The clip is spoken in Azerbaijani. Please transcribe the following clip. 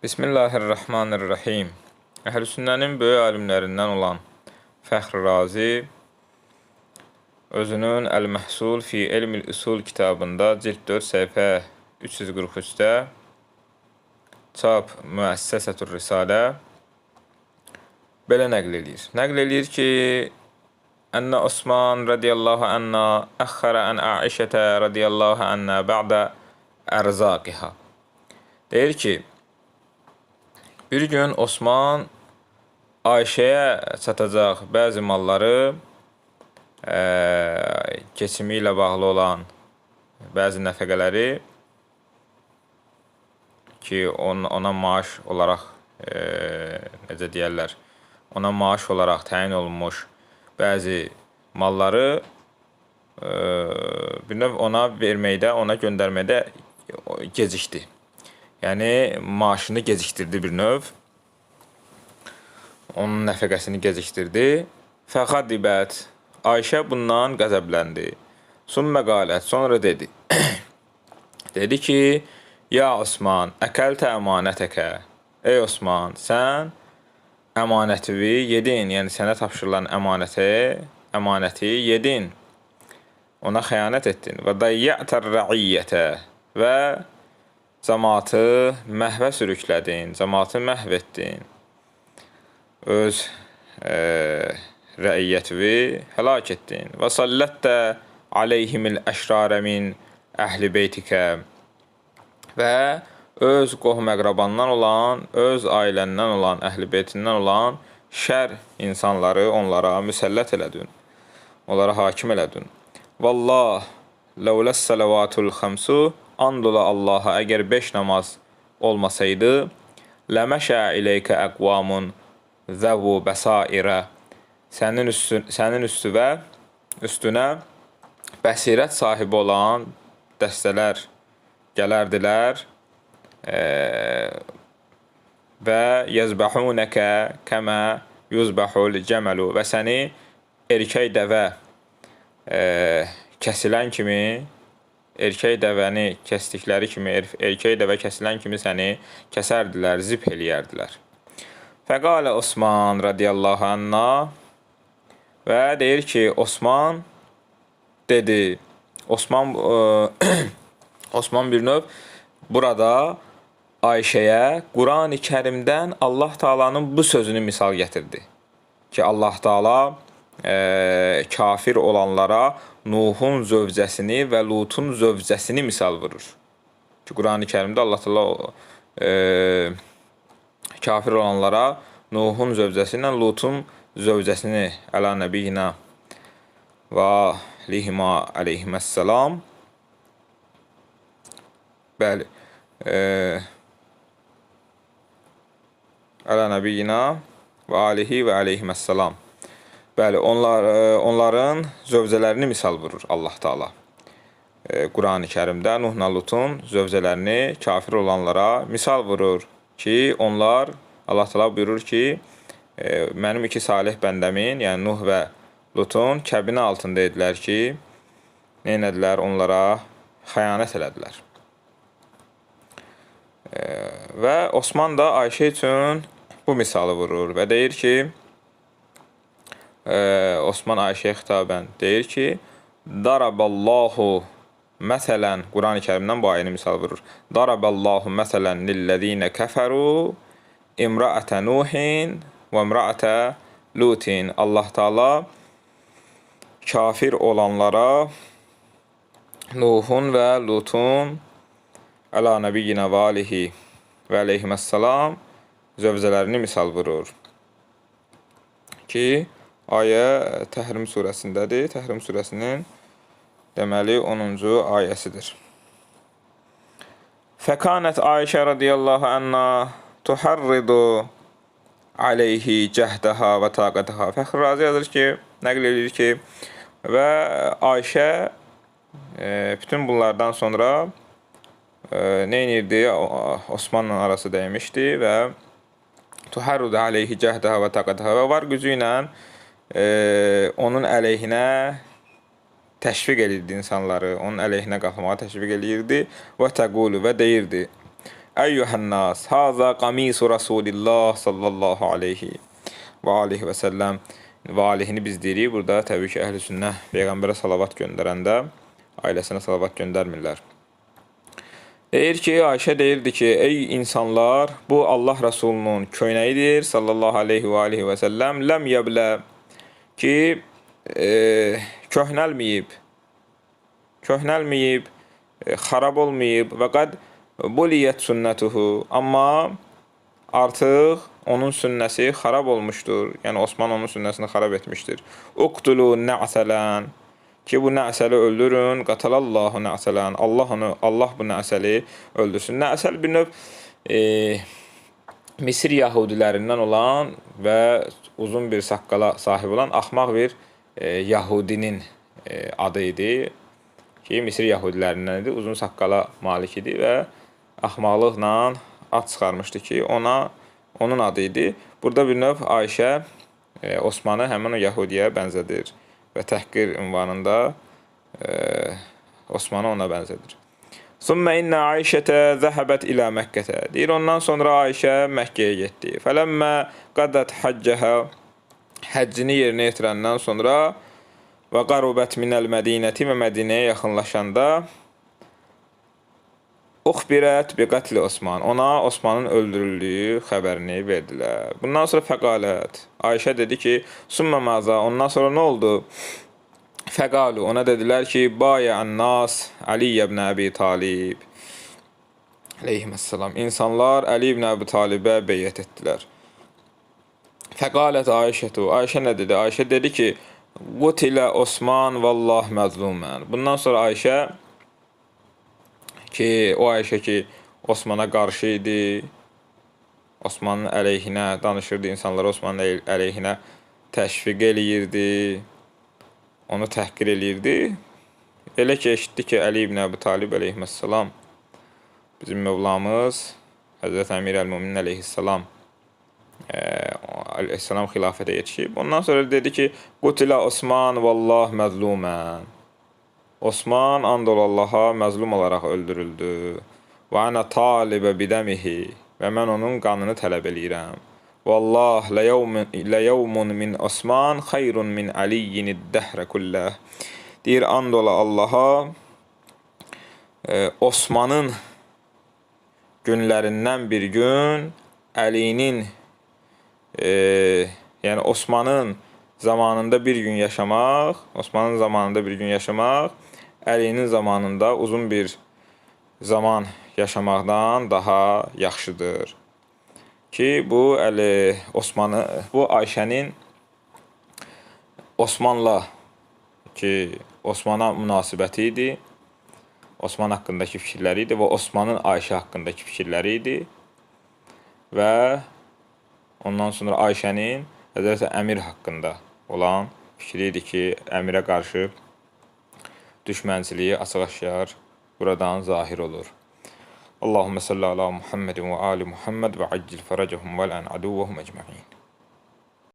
Bismillahirrahmanirrahim. Əhl-i Sünnənin böyük alimlərindən olan Fəxr Razi özünün Əl-Məhsul fi Elmil Üsul kitabında cild 4 səhifə 343-də çap Müəssəsətür Risalə belə nəql eləyir. Nəql eləyir ki, Ənə Osman radiyallahu anha əxxərə ən Aişətə radiyallahu anha bə'də ərzaqiha. Deyir ki, bir gün Osman Ayşəyə çatacaq bəzi malları, keçimi ilə bağlı olan bəzi nəfəqələri ki, ona maaş olaraq, necə deyərlər, ona maaş olaraq təyin olunmuş bəzi malları bir növ ona verməkdə, ona göndərməkdə gecikdi. Yəni, maaşını gecikdirdi bir növ. Onun nəfəqəsini gecikdirdi. Fəxadibət. Ayşə bundan qəzəbləndi. Sümmə qalət. Sonra dedi. Dedi ki, ya Osman, əkəltə əmanətəkə. Ey Osman, sən əmanətivi yedin. Yəni, sənə tapşırılan əmanəti yedin. Ona xəyanət etdin. Və dayyətər rəiyyətə. Və cəmaatı məhvə sürüklədin, cəmaatı məhv etdin. Öz rəiyyətivi həlak etdin. Və sallətdə aleyhimil əşrarə min əhli beytikə. Və öz qohum əqrabandan olan, öz ailəndən olan, əhli beytindən olan şər insanları onlara müsəllət elədin. Onlara hakim elədin. Vallah, ləuləs sələvatul xəmsu, and ola Allaha, əgər 5 namaz olmasaydı, ləməşə ileykə əqvamun zəvu bəsairə, sənin üstünə bəsirət sahibi olan dəstələr gələrdilər və yəzbəhunəkə kəmə yuzbəhul cəməlu, və səni erkək dəvə kəsilən kimi, erkək dəvəni kəsdikləri kimi, erkək dəvə kəsilən kimi səni kəsərdilər, zibh eləyərdilər. Fəqalə Osman radiyallahu anha, və deyir ki, Osman dedi, Osman bir növ burada Ayşəyə Qurani Kərimdən Allah Taala'nın bu sözünü misal gətirdi. Ki, Allah Taala kafir olanlara Nuhun zövcəsini və Lutun zövcəsini misal vurur. Ki, Qurani Kərimdə Allah Taala kafir olanlara Nuhun zövcəsi ilə Lutun zövcəsini əla nəbiyyina və aleyhima aleyhiməssalam. Bəli. Əla nəbiyyina və alihi və aleyhiməssalam. Bəli, onların zövcələrini misal vurur Allah Taala. Qurani Kərimdə Nuhla Lutun zövcələrini kafir olanlara misal vurur ki, onlar, Allah Taala buyurur ki, mənim iki salih bəndəmin, yəni Nuh və Lutun kəbini altında idilər ki, nə elədilər? Onlara xəyanət elədilər. Və Osman da Ayşə üçün bu misalı vurur və deyir ki, Osman Ayşəyə xitabən deyir ki, Daraballahu məsələn, Qurani Kərimdən bu ayəni misal vurur. Daraballahu məsələn lilləzinə kəfəru imra'ətə Nuhin və imra'ətə Lutin. Allah Taala kafir olanlara Nuhun və Lutun əla nəbiyyinə və alihi və aleyhiməssalam zövcələrini misal vurur. Ki, ayə Təhrim surəsindədir. Təhrim surəsinin deməli 10-cu ayəsidir. Fəkanət Ayşə radiyallahu anha tuharridu aleyhi cəhdəha və taqətəha. Fəxr Razi yazır ki, nəql edir ki, və Ayşə bütün bunlardan sonra nə edirdi? Osmanla arası dəymişdi və tuharridu aleyhi cəhdəha və taqətəha, və var gücü ilə onun əleyhinə təşviq edirdi insanları, onun əleyhinə qalxmağa təşviq edirdi və təqulu, və deyirdi. Əyyuhən-nas, haza qamisu Rasulillah sallallahu aleyhi və alihi və səlləm. Və aleyhini biz deyirik. Burada təbii ki, əhl-i sünnə Peyğəmbərə salavat göndərəndə ailəsinə salavat göndərmirlər. Deyir ki, Ayşə deyirdi ki, ey insanlar, bu Allah Rəsulunun köynəyidir, sallallahu aleyhi və alihi və səlləm, ləm yəblə ki, köhnəlməyib, xarab olmayıb və qad buliyyət sünnətuhu, amma artıq onun sünnəsi xarab olmuşdur. Yəni, Osman onun sünnəsini xarab etmişdir. Uqtulu nə'sələn, ki, bu nə'səli öldürün, qatalallahu nə'sələn, Allah bu nə'səli öldürsün. Nə'səl bir növ Misir yahudilərindən olan və uzun bir saqqala sahib olan axmaq bir yahudinin adı idi ki, Misir yahudilərindən idi, uzun saqqala malik idi və axmaqlıqla ad çıxarmışdı ki, onun adı idi. Burada bir növ Ayşə Osmanı həmin o yahudiyə bənzədir və təhqir ünvanında Osmanı ona bənzədir. Sümmə innə Ayşətə zəhəbət ilə Məkkətə. Deyir, ondan sonra Ayşə Məkkəyə getdi. Fələmmə qadət həccəhə, həccini yerinə yetirəndən sonra və qarubət minəl mədinəti və Mədinəyə yaxınlaşanda uxbirət bi qətli Osman. Ona Osmanın öldürüldüyü xəbərini verdilər. Bundan sonra fəqalət. Ayşə dedi ki, sümmə maza. Ondan sonra nə oldu? Fəqalu. Ona dedilər ki, bayə'ən-nas Ali ibn Əbi Talib. Əleyhissalam. İnsanlar Əli ibn Əbi Talibə beyyət etdilər. Fəqalət Ayşətu. Ayşə nə dedi? Ayşə dedi ki, qutilə Osman vallah məzlumən. Bundan sonra Ayşə ki, o Ayşə ki, Osmana qarşı idi, Osmanın əleyhinə danışırdı, insanları Osmanın əleyhinə təşviq eləyirdi, onu təhqir eləyirdi. Elə ki, eşitdi ki, Əli ibn Əbi Talib əleyhissalam, bizim Mövlamız, Həzrət Əmir əl-Müminin əleyhissalam, əleyhissalam xilafətə yetişib. Ondan sonra dedi ki, qutilə Osman vallah məzlumən. Osman and ol Allaha məzlum olaraq öldürüldü. Və ənə talibə bidəmihi, və mən onun qanını tələb eləyirəm. Vallah ləyevmun min Osman xeyrun min Aliyyinid dəhrə kulləh. Deyir, and ola Allaha, Osmanın günlərindən bir gün Əlinin, yəni Osmanın zamanında bir gün yaşamaq, Osmanın zamanında bir gün yaşamaq, Əlinin zamanında uzun bir zaman yaşamaqdan daha yaxşıdır. Ki, bu Əli Osmanı, bu Ayşənin Osmanla ki, Osmana münasibəti idi, Osman haqqındakı fikirləri idi və Osmanın Ayşə haqqındakı fikirləri idi və ondan sonra Ayşənin Həzrəti Əmir haqqında olan fikri idi ki, Əmirə qarşı düşmənçiliyi açıq-aşkar buradan zahir olur. Allahümme salli ala Muhammedin və ali Muhammed və accil fərəcəhum vəl ən aduvvəhum ecməin.